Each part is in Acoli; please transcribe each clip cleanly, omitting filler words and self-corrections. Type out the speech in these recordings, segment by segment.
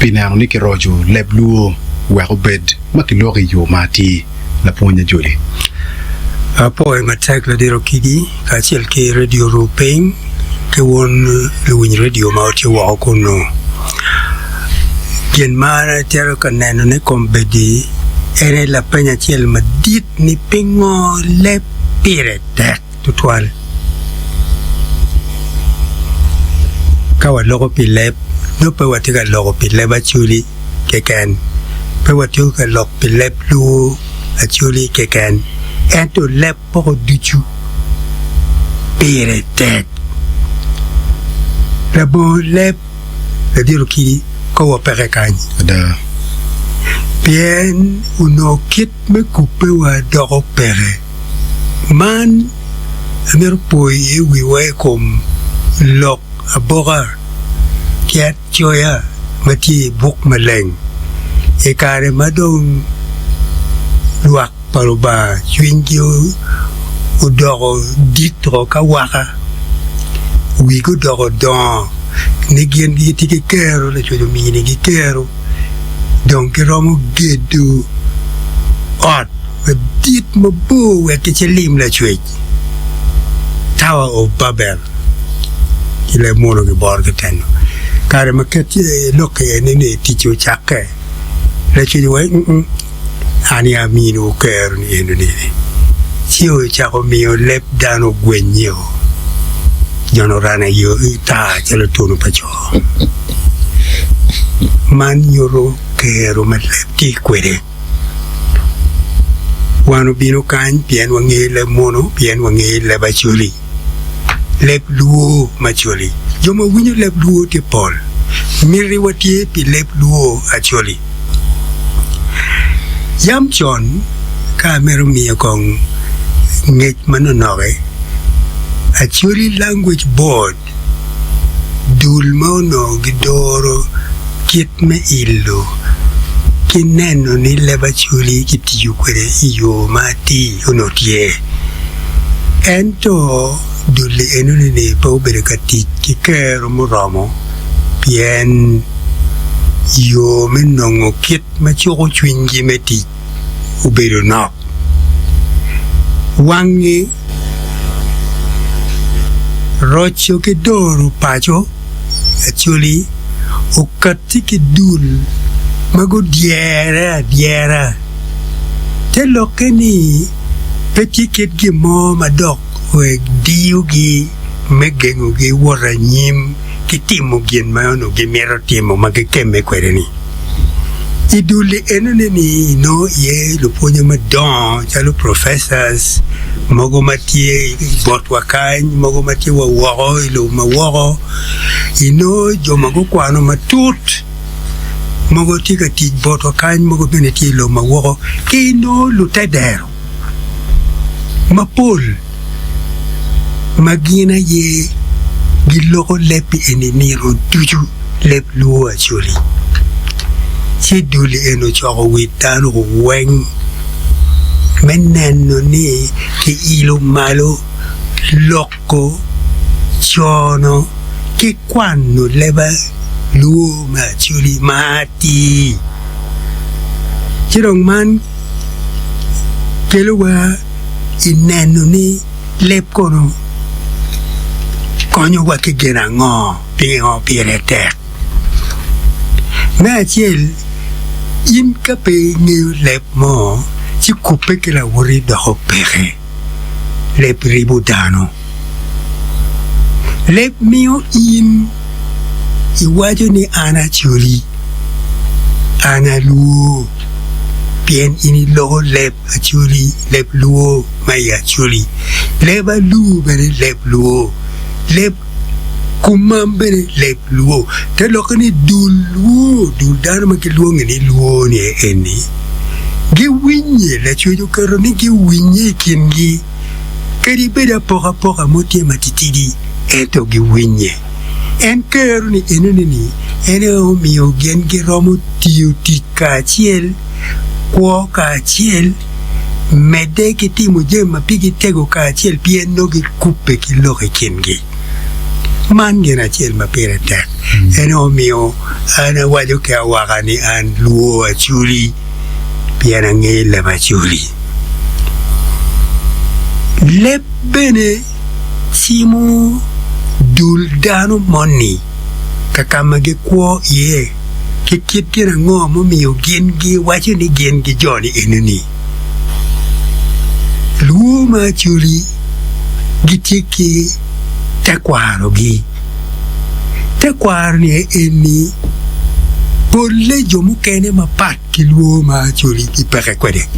Pi neno ni kiroco leb Luo wek obed ma kiloko i yo ma atir, Lapwony Ajoli. Apwoyo matek Ladit Okidi kacel ki Radio Ruu Piny ki wun luwiny radio ma wutye woko kunnu. Gin ma an atito ka nenone kombeddi en aye lapeny acel madit ni pingo leb pire tek tutwal? Ka waloko pi leb, nongo pe watye ka loko pi leb Acholi keken, pe watye ka lok pi leb Luo Acholi keken, ento leb poko ducu pire tek. Labongo leb, ladit Okidi, kowa peke kany. Ada. Pien onongo kit me kubbewa doko peke. Man amito po iye wiwa i kom lok aboka ki acoya ma tye i buk maleng. I kare ma dong lwak pa Lubanga cwinygi odoko dit ka waka, wigi odoko dongo ni gin gitye ki kero, Lacwec ominigi kero, dong giromo gedo ot madit mabor wek gicilim Lacwec, Tower of Babel, ki leb muno giboro ki teno. Kare ma ket lok eni ni ticce ocakke, Lacwec owaco ni, An aye aminiwu kero ni eno-ni. Ci ocako miyo leb dano ogwennyeo, jo-nu orana tar calo tunu pa co. Man nyuto kero ma leb tye kwede. Wan obino kany pien wangeyo leb munu, pien wangeyo leb Acholi, leb Luo macoli. Jo ma winyo leb Luo tye pol. Mitiwa tye pi leb Luo Acholi. Yam con, ka amito miyo kong ngec manonoki, Acholi Language Board, dul ma onongo gidoro kit me ilo ki neno ni leb Acholi kitiyo kwede i yo ma atir onongo tye. Ento dul-li enoni-ni pe obedo ka tic ki kero muromo pien yo me nongo kit ma cuko cwinygi me tic obedo nok. Wangi roco ki doro paco Acholi okatti ki dul ma gudyere adyera. Te lokke ni pe tye kit gin mo ma dok diyogi me gengogi wot anyim ki timo gin ma onongo gimito timo ma gikemme kwede-ni. I dul-li enoni-ni inongo iye lupwonye madongo calo professors mogo ma tye botwa kany, mogo ma tye wa woko i lobo ma woko. Inongo jo ma gukwano matut mogo tye ka tic botwa kany, mogo bene tye i lobo ma woko, ki inongo lutedero mapol. ma gin aye giloko leb eni nino ducu, leb Luo Acholi. Ci dul eni ocoko wi dano weng me neno ni kiilo malo loko, cono ki kwano leb Luo me Acholi ma atir. Ci dong man kelowa i neno ni leb kono konyowa ki gin ango, pingo pire tek. Me acel, in ka pe ingeyo leb mo, ci kubbe ki lawoti doko peke. Leb ribo dano. Leb miyo in iwaco ni an Acholi, an Alwo, pien in iloko leb Acholi, leb Lwo ma i Acholi, leb Alur bene leb Lwo, leb Kumam bene leb Lwo. Te lokke ni dul Lwo, dul dano ma gilwonge ni Lwo-ni eni, giwinye, Lacwec oketo ni giwinye i kingi. Kadi bed apokapoka mo tye matitidi, ento giwinye. En kero ni enoni-ni en aye omiyo gin giromo tiyo tic kacel, kwo kacel, medde ki timo jami ma pigi tego kacel pien nongo gikubbe ki lok i kingi. Man gin acel ma pire tek. En aye omiyo an awaco ki awaka ni an lwo Acholi pien angeyo leb Acholi. Leb bene cimo dul dano moni ka ka ma gikwo iye ki kit gin ango mumiyo gin giwaco ni gin gijo-ni enoni. Lwo ma Acholi gitye ki tekwarogi. Tekwaro-ni eni polle jo mukene mapat ki lwo ma Acholi gipeke kwede.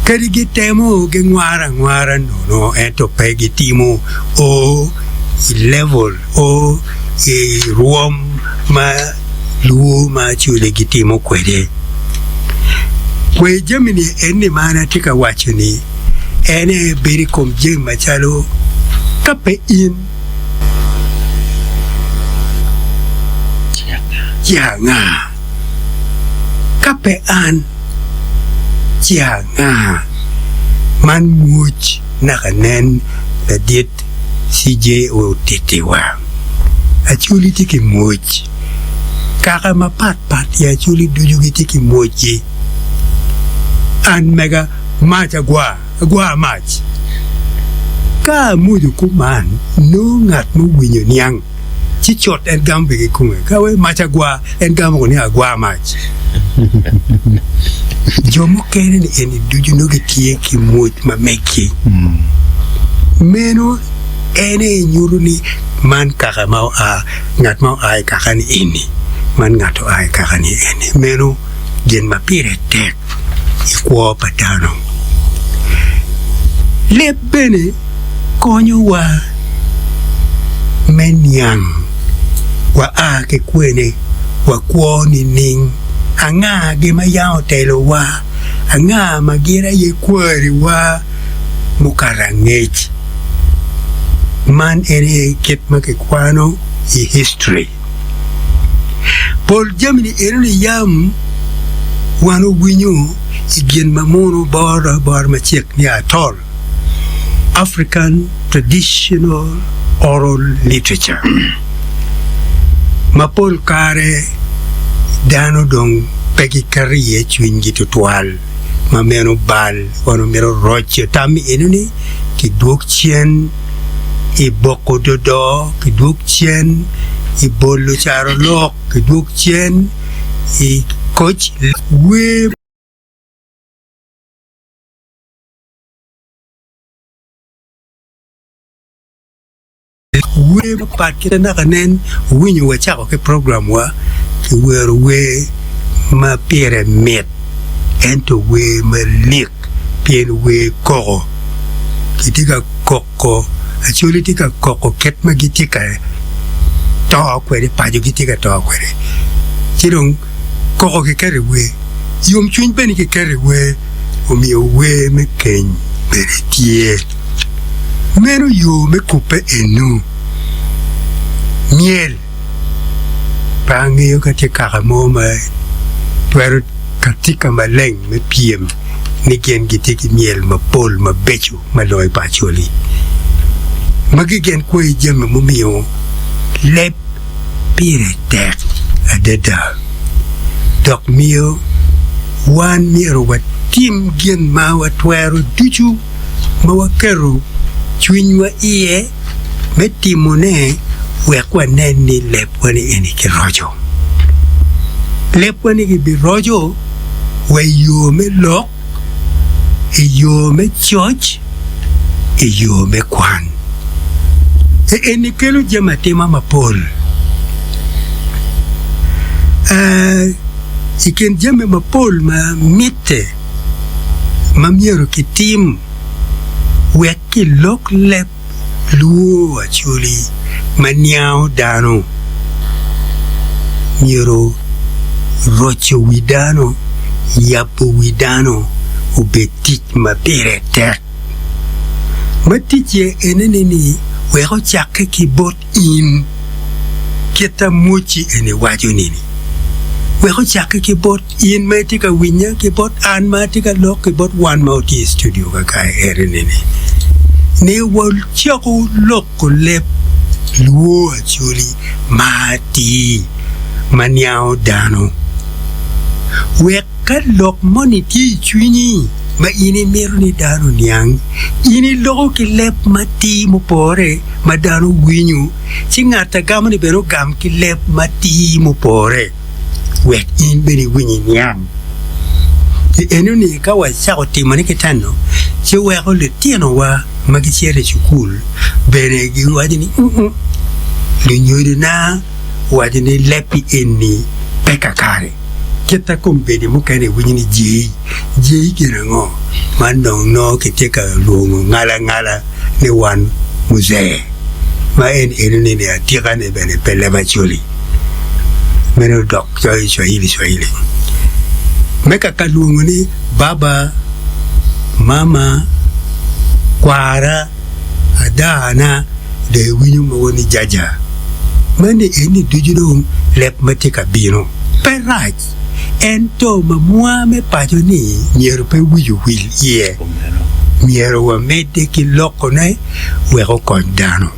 Kadi gitemo gingwaro angwara nono ento pe gitimo o i level o i rwom ma lwo ma Acholi gitimo kwede. Kwer jami-ni eni ma an atye ka waco-ni en aye bedo i kom jami macalo ka pe in ci anga? Ka pe an, ci anga? Man mwoc naka nen ladit CJ otitiwa. Acholi tye ki mwoc. Kaka mapat pat i Acholi ducu gitye ki mwocgi. An mega mac agwar, agwar mac. Ka amwoco kuman, nongo ngat ma owinyo niang. ci cut en gamo bene kikome. Ka wai mac agwar, en gamo ni agwar mac. Jo mukene ni eni ducu nongo gitye ki mwoc ma meggi. Meno en aye nyuto ni man kaka ma oa, ngat ma oa i kaka ni eni, man ngat oa i kaka ni eni. Meno gin ma pire tek i kwo pa dano. Leb bene konyowa me niang wa a ki kwene, wakwo nining, anga-gi ma yam otelowa, anga ma gin aye kwariwa mukato angec. Man en aye kit ma kikwano i history. Pol jami-ni enoni yam wan owinyo i gin ma muno boro abora macek ni atol, African Traditional Oral Literature, ma pol kare dano dong pe giketo iye cwinygi tutwal, ma meno bal. Wan omyero roco tam-mi enoni kidwog cen. I boko dodo, kidwog cen i bolo carolok, kidwog cen i koc wer. Wer mapat kite naka nen owinyo wacako ki program wa ki wero wer ma pire mit ento wer malik pien wer koko kitye ka koko Acholi tye ka koko kit ma gitye ka to kwede paco gitye ka to kwede ci dong koko kiketo i wer yomcwiny bene kiketo i wer omiyo wer me keny bene tye. Meno yo me kubbe enu. Myel. Pe angeyo ka tye kaka mo ma twero kati ka maleng me pyem ni gin gitye ki myel mapol mabeco ma loyo pa Acholi. Magi gin kwayi jami mumiyo leb pire tek adada dok miyo wan myero watim gin ma watwero ducu ma waketo cwinywa iye me timone wek wanen ni lebwa-ni eni kiroco. Lebwa-ni kibiroco wa i yo me lok, i yo me coc, i yo me kwan. Eni kelo jami atima mapol. I kin jami mapol ma mitte ma myero kitim wek kilok leb Luo Acholi ma niango dano myero roco wi dano, yabo wi dano obed tic ma pire tek. Ma ticce enene ni wek ocakke ki bot in kit a mwocci eni waco nini, wek ocakke ki bot in ma itye ka winya, ki bot an ma atye ka lok, ki bot wan ma watye i studio kakae eni-ni, ni wacako loko leb Luo Acholi ma. ma atir ma niango dano. Wek ka lok moni tye i cwinyi ma in imito ni dano oniang, in iloko ki leb matir mupore ma dano winyo, ci ngat a gamo-ni bene ogam ki leb matir mupore wek in bene iwiny iniang. I enoni ka wacako timone ki teno, ci weko litinowa ma gicito i cukul bene giwaco ni, 'Uu, lunyodona waco ni leb-bi eni pe kakare. Kit ma kombeddi mukene iwinyo ni jei, jei gin ango? Man dong nongo kitye ka lwongo ngala ngala ni wan muzee ma en enoni ni atikane bene pe leb Acholi. Meno dok coyo Swahili Swahili. Me kaka lwongo ni baba, mama, kwara, Adana dong iwinyo mogo ni jaja mani eni ducu dong leb ma tye ka bino pe rac ento mamwa me paco ni myero pe wic owil iye myero wamedde ki lokone wek okony dano.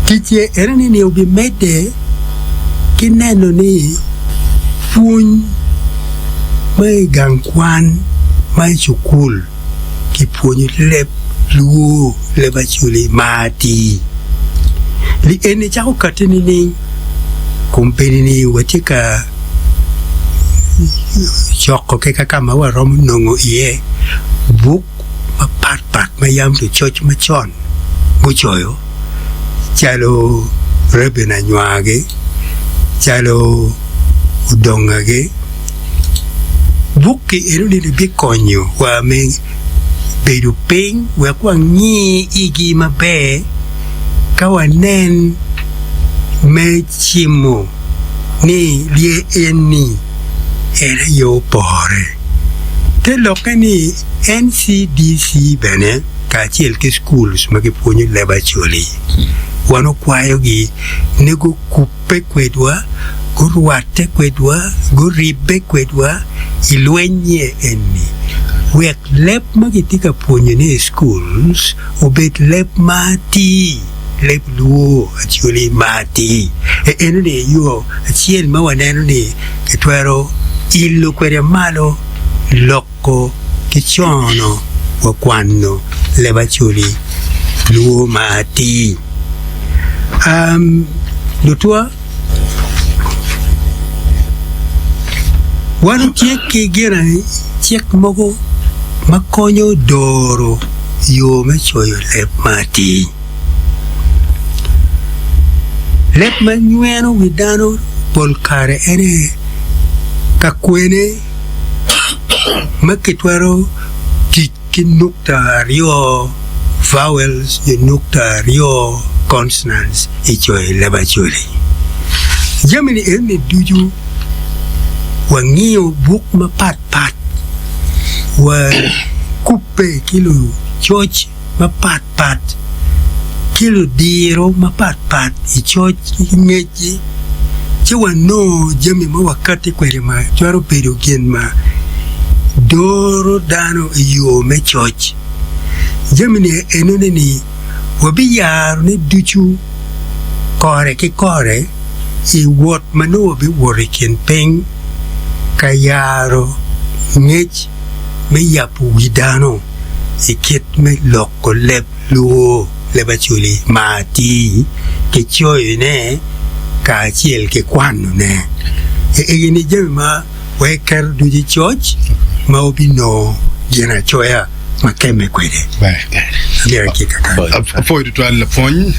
Ticce ene ni obimedde ki neno ni pwony ma i gang kwan ma i cukul kipwonyo leb Luo, leb Acholi ma atir. Li eni cako katti nining? Kombeddi-ni watye ka coko ki ka ma waromo nongo iye buk mapatpat ma yam lucoc macon gucoyo, calo Reuben Anywagi, calo Odongagi. Buk-ki enoni bikonyowa me bedo piny wek wangi igi maber ka wanen me cimo ni lye eni en aye opore. Te lokke ni NCDC bene kacel ki schools ma gipwonyo leb Acholi wan okwayogi ni gukubbe kwedwa, gurwatte kwedwa, guribbe kwedwa i lweny-nye eni wek leb ma gitye ka pwonyone i schools obed leb ma atir. Leb Luo Acholi ma atir. Enoni aye yo acel ma waneno ni kitwero ilo kwede malo loko ki cono wa kwano leb Acholi Luo ma atir. Lutwa, wan watye ki gin cik mogo ma konyo doro yo me coyo leb ma atir. Leb ma nyweno wi dano pol kare en aye ka kwene ma kitwero tic ki nukta aryo, vowels, nyo nukta aryo, consonants, i coyo leb Acholi. Jami-ni eni ducu wangiyo buk mapat pat, wakubbe ki lucoc mapat pat ki ludiro mapat pat i coc ki ngecgi, ci wanongo jami ma wakatti kwede ma twero bedo gin ma doro dano i yo me coc. Jami-ni enoni ni wabiyarone ducu kore ki kore i wot ma nongo wabiwoto i kin piny ka yaro ngec me yabo wi dano. i kit me loko leb Luo, leb Acholi ma atir ki coyone kacel ki kwanone. Egi-ni jami ma waketo ducu i coc ma wabinongo ginacoya ma kemme kwede. Amyero akik kakany. Apwoyo tutwal lapwony.